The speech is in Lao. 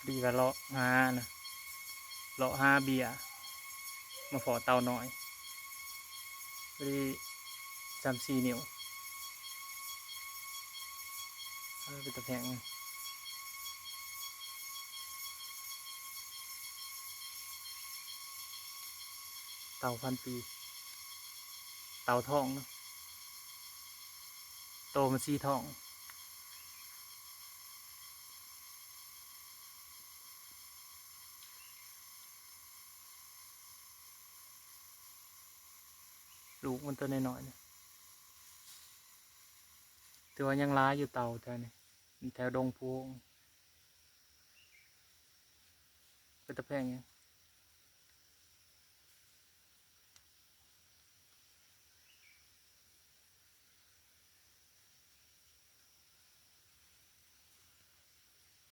ດີວ່າເລາະຫານະ ເລາະຫາເບ້ຍ ມາພໍ້ເຕົ່ານ້ອຍ ພໍດີສາມສີ່ນິ້ວ. ເອີ ເປັນຕາແພງ. ເຕົ່າພັນປີ ເຕົ່າທອງເນາະ ໂຕມັນສີທອງ. ລູກມັນໂຕນ້ອຍໆ ນີ້ ຖືວ່າຍັງຫຼາຍຢູ່ເຕົ່າແຖວນີ້ ແຖວດົງພູໂຮງ. ເປັນຕາແພງຫຍັງ?